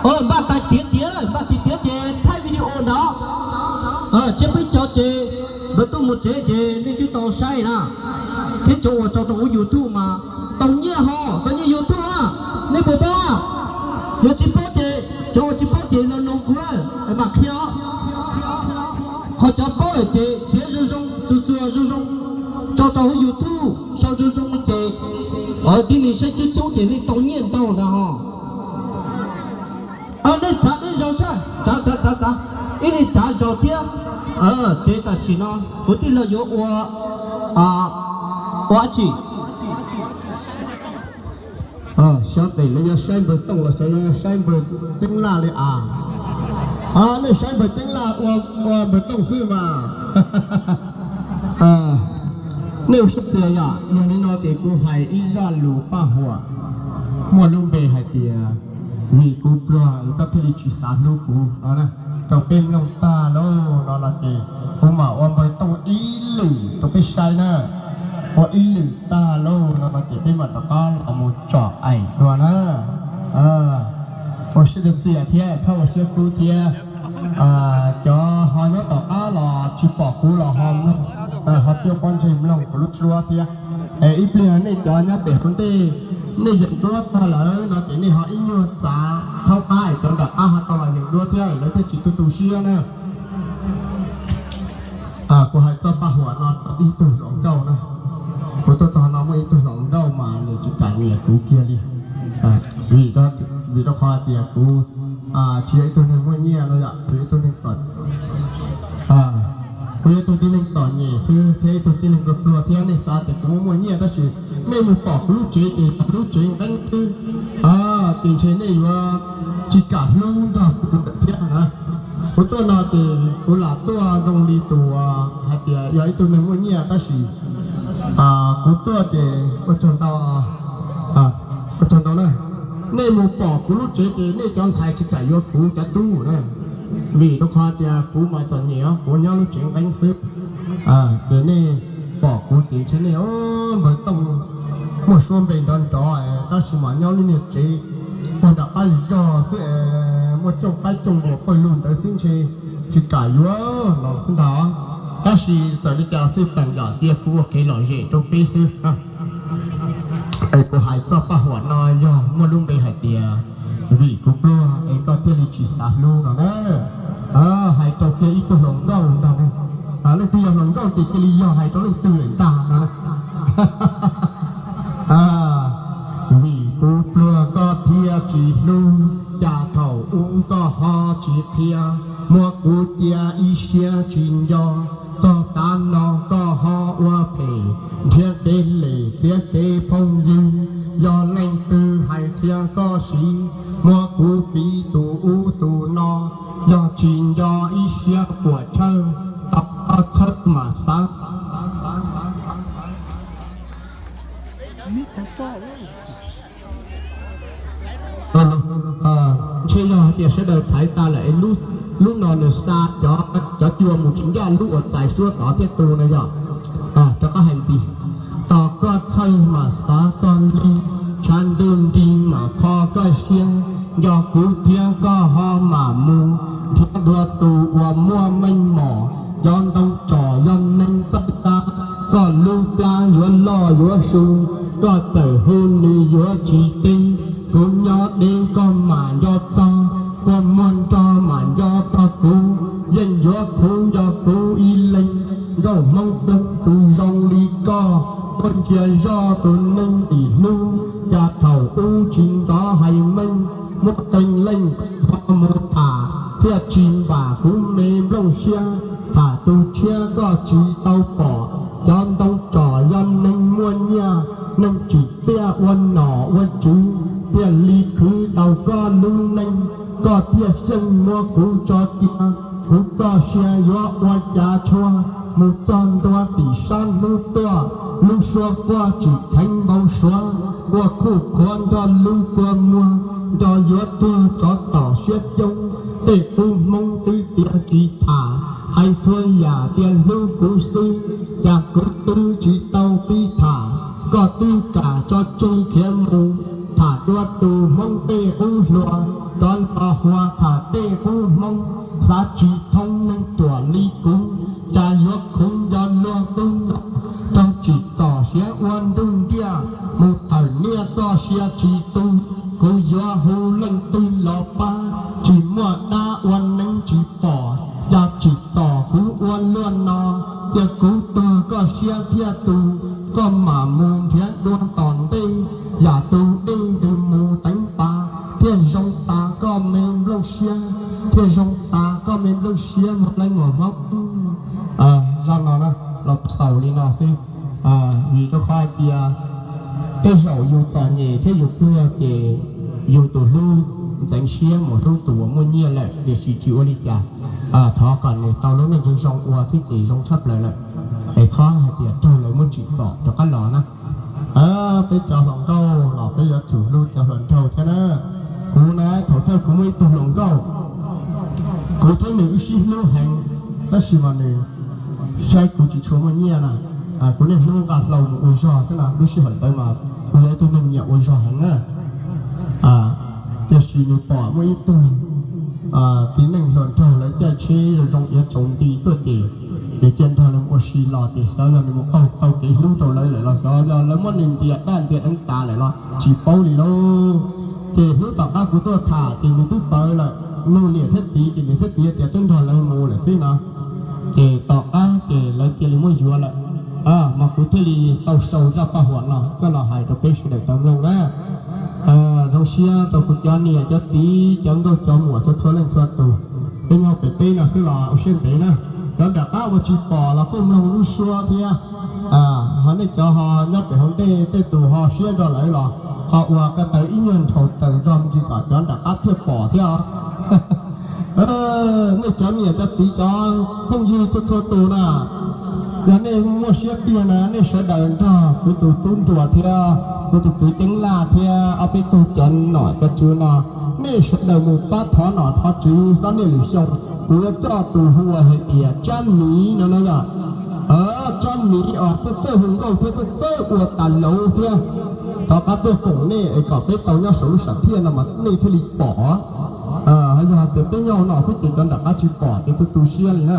Npaj tais tiav tiav, npaj tiav tiav ces thaij video ntawd. Tsiab peb cov ces npawg Tooj mus tsev ces nej twb tau saib na, thiab cov uas tso rau hauv YouTube mas tau nyiaj ho, tau nyiaj YouTube na, nej puas paub? Yog tsis paub ces cov uas tsis paub ces los noog kuv na, mam qhia. Ho cov paub lawm ces txiav zoo zoo, txuas txuas zoo zoo, tso rau hauv YouTube sau zoo zoo ces tib neeg saib coob coob ces nej tau nyiaj ntau ntag ho. Nej txav ib zaug saib, txav txav txav txav, ib leeg txav zaus thiab. Ces tam sim no kuv tij laug yuav ua, ua dab tsi? Xyov tes lawv yuav saib npawg Tooj los xyov yuav saib npawg Ceeb Laj li as. Nej saib npawg Ceeb Laj ua npawg Tooj xwb mas. Nej ua siab tiag yom, yog li no ces kuv hais ib zaj lus paj huam muaj lub npe hais tias vim kuv pluag koj thiaj li tsis xav hlub kuv no na. Rau peb mloog tag lauj no no ces kuv mam ua npawg Tooj ib lwm rau peb saib na. Ua ib lwm tag lauj no no ces peb mam rov qab los mus tsom aim dua na. Ua siab tiag tiag thiab txhob ua siab kub thiab. Cov ho nyob tom qab los tsis pom kuv los ho mloog, ho tuaj pob ntseg mloog kuv lub suab thiab. Es ib pliag nej cov nyob pem hauv ntej, nej yeem duab tag lawm no ces nej ho ib nyuag txav thaub qab es cov nram qab ho tau los yeem duab thiab lawv thiaj tsis tu tu siab na. Kuv hais txoj paj huam no rau ib tug hluas nkauj na. Kuv tuaj txog no muaj ib tug hluas nkauj mas nws tsis kam nyiam kuv kiag li. Vim, vim rau qhov tias kuv tsis yog ib tug neeg muaj nyiaj no yom, kuv yog ib tug neeg txom, kuv yog ib tug tib neeg txom nyem xwb thiab ib tug tib neeg pluag pluag thiab. Nej xav tias kuv muaj muaj nyiaj tab sis nej mus pom kuv lub tsev ces yog lub tsev nqeeb xwb, ces ntshe nej yuav tsis kam hlub nrog kuv lawm thiab na. Kuv tuaj no ces kuv lam tuaj zoo li tus hais tias yog ib tug neeg muaj nyiaj tab sis kuv tuaj ces ua tsaug ntau, ua tsaug ntau na. Nej mus pom kuv lub tsev ces nej cov ntxhais tsis kam yuav kuv cov tub na, vim rau qhov tias kuv mas txom nyem os, kuv nyob lub tsev nqeeb xwb. Ces nej pom kuv ces ntshe nej, npawg Tooj muaj suab npe nrov nrov tab sis mas nyob lub niag tsev puag nram qab zog xwb, muaj cooj qaib cooj npua pawg lug ntawd xwb ntshe tsis kam yuav los xwb ntag. Tab sis txawm li cas los xij peem yom, cia kuv ua kev lom zem rau peb xwb. Es kuv hais txoj paj huam no yog muaj lub npe hais tias vim kuv pluag es koj thiaj li tsis xav hlub no na. Hais rau kiag ib tug hluas nkauj ntag na. Leej twg yog hluas nkauj ces cia li yog hais rau leej twg lawm ntag no. Vim kuv pluag koj thiaj tsis hlub, cas thaum ub koj ho tsis qhia, muab kuv cia ib siab tsis nco. Txog tav no koj ho ua phem, nrhiav kev lem thiab kev phooj ywg. Yog leej twg hais qhia koj siv, muab kuv piv tus ub tus no, yog tsis nco ib siab puas chawj, tau koj txhawj mam xav. Ntshe yog hais tias sawv daws thaiv tas lawm es lub no nws xa cov cua mus tsis ncaj lub uas txais suab tod thiaj tu no yog. Rov qab hais ntxiv, tos koj txhawj mam xav koj li, tshav ntuj nti mam kho koj siab, nco kuv thiab koj ho mam mus, nrhiav dua tus uas muaj meej mom, cov ntoo tsom yog neeg txawj tab, koj lub plab yuav loj yuav su, koj txawm hu nws yuav tsis teb, kuv nyob deb koj mam nco txog, kua muag nrog mam nco txog kuv, yeej yuav khuv nco kuv ib leeg, nkauj Hmoob Tooj tus zoo li koj, koj ntsia zoj tus neeg tim hlub, cas thaum ub tsis ntxov hais meej, muaj qee leej ho mus tham, thiaj tsis npam kuv me nplooj siab, tham tus tshiab koj tsis tau pom, cov ntoo tsom yog neeg muaj nyiaj, neeg tsim txiaj ua nom ua tswv, thiaj li khwv tau koj lub neej, koj thiaj xyeej muab kuv tso cia, kuv txoj sia yuav ua cas tshuaj, mus txog ntua tim sab hnub tuaj, lub suab quaj tsim dheev npau suav, ua khuj khuav nrog lub kua muag, nco yuav tuag tsov tom siab coob, tej qub Hmoob twb tias tsis tham, hais txhua yam tias hlub kuv xwb, cas kuv twb tsis tau pib tham, koj twb kam tso tseg khiav mus, tham dua tus Hmoob tej qub hluas, rov los Hua tham tej qub Hmoob, xav tsis thoob neeg ruam li kuv, cas yuav khuv nco luag tub nco, raug tsim txom siav ua ntuj ntiaj, mus thawm niaj txoj sia tsis tu. Kuv yuav hu leej twg los pab, tsis muaj dab ua neeb tsis pom, cas tsim txom kuv ua luaj no. Cia kuv tuag koj siab thiaj tu, koj mam mus nrhiav dua tom ntej, yam tus dej ntws mus teev pas, thiaj zoo tas koj me nplooj siab, thiaj zoo tas koj me nplooj siab muaj leej muam Hmoob. Zaj no los xaus li no xwb, vim rau qhov hais tias tej zaum yus txom nyem thiab yus pluag ces yus tus hlub ntxeev siab mus hlub tus uas muaj nyiaj lawm, tiam sis tsis ua li cas. Thov kom nws tau lub neej zoo zoo ua thiab ces zoo tshaj plaws lawm, es txhob hais tias raug lawv muab tsim txom rov qab los na. Peb cov hluas nkauj los peb yuav tsum hlub cov hluas nraug thiab na. Kuv na, thaum thawj kuv muaj ib tug hluas nkauj, kuv thiab nws wb sib hlub heev, tab sis mas nws saib kuv tsis tshua muaj nyiaj na. Kuv niaj hnub nqa hlau mus ua zog thiab na, lub sij hawm ntawd mas kuv yog ib tug neeg nyiam ua zog heev na. Tiam sis nws pom muaj ib tug txiv neej hluas nraug lawv caij tsheb zoo zoo iav tsaus nti tuaj ces nws cia nrog lawv mus ua si los ces xyov yog nws mus qaug tau kev hlub rau lawv lawm los xyov yog lawv muab nws ntias daj ntias deev tas lawm los tsis paub li lauj. Ces hnub tom qab kuv tuaj tham ces nws twb pawv lawm, nug niam thiab txiv ces niam thiab txiv tias twb nrog lawv mus lawm xwb no. Ces tom qab ces lawv cia li muab yuav lawm, mas kuv thiaj li tau sau zaj paj huam no coj los hais rau peb sawv daws tau mloog na. Zoo siab rau kuv cov niam cov txiv cov nkauj cov muam txhua txhua leej txhua tus, peb nyob pem teb no xwb los ua siab ntev na. Cov nram qab uas tsis pom los kuj mloog lub suab thiab, ho nej cov ho nyob pem hauv ntej tej tus ho siab nrog lawv los ho ua ko taw ib nyuag nrhaus raws zog me ntsis kom cov nram qab thiaj pom thiab os. Nej cov niam cov txiv cov phooj ywg txhua txhua tus na, yog nej muaj siab tiag na nej sawv daws nrog kuv tus tub nruas thiab kuv tus kwv ceeb laj thiab ob peb tug cov nom cov tswv no, nej sawv daws mus pab thov nom thov tswv xob niaj lwm xyoo. Kuv yuav coj tus hu ua hais tias Tsab Miv no na yom. Tsab Miv os, tuaj txawj hu nkauj thiab tuaj txawj ua tas lauv thiab. Rov qab tuaj koom nej es kom peb tau nyob saum lub sam thiaj no mas nej thiaj li pom. Yog hais tias peb nyob hauv no xwb ces cov nram qab tsis pom ces tu tu siab li na.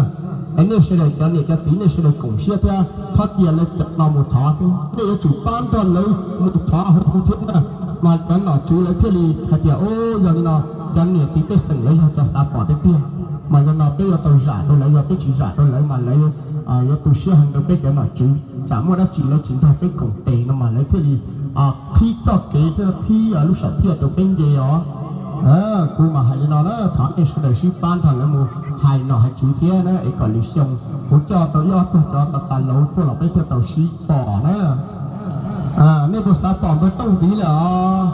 Es nej sawv daws cov niam cov txiv nej sawv daws koom siab thiab txhob cia lawv cov no mus thov xwb, nej yuav tsum pab nrog lawv mus thov hu thiab na. Mas cov nom tswv lawv thiaj li hais tias, o, yog li no cov niam txiv pej xeem lawv yog cov xav pom tiag tiag, mas yog no peb yuav tau zam rau lawv, yog peb tsis zam rau lawv mas lawv yuav tu siab heev rau peb cov nom tswv, tsam muaj dab tsi lawv tsis nrog peb koom tes no mas lawv thiaj li qhib txoj kev thiab qhib lub sam thiaj rau peb nce os. Kuv mas hais li no na, thov nej sawv daws sib pab nrog lawv mus hais nom hais tswv thiab na es kom lwm xyoo kuv coj tau ib ob tug cov tas tas lauv tuaj los peb thiaj tau sib pom na. Nej puas xav pom npawg Tooj ntxiv lawm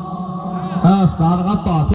os? Xav rov qab pom